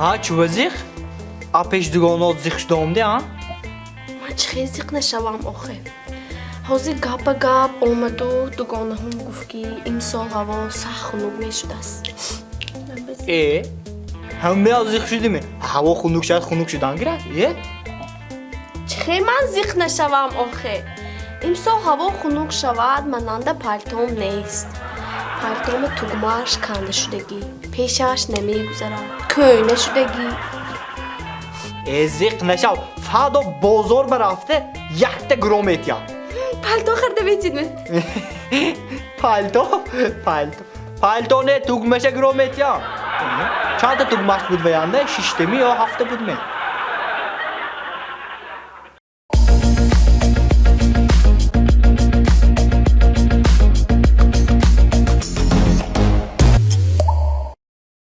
Ҳа, чува зиқ? А пеш дугонот зиқ шудомди, а? Ман чӣ хел зиқ нашавам охе? Ҳозир гап ба гап омаду дугонаҳом гуфт, ки имсол ҳаво сахт хунук мешудааст. Э, ҳамеа зиқ шудиме? Ҳаво хунук шавад, хунук шудан гирад, е? Чӣ хел ман зиқ нашавам охе? Имсол ҳаво хунук шавад, мананда палтом нест. Палтома тугмааш канда шудагӣ, пешаш намегузарад, кӯйна шудагӣ. Э, зиқ нашав, фардо бозор барафта, якта гиро метиям. Палто харида метидме? Палто, палто, палто не, тугмаша гиро метиям. Чандта тугмаш буд ваянда, шиштами ё ҳафта будме?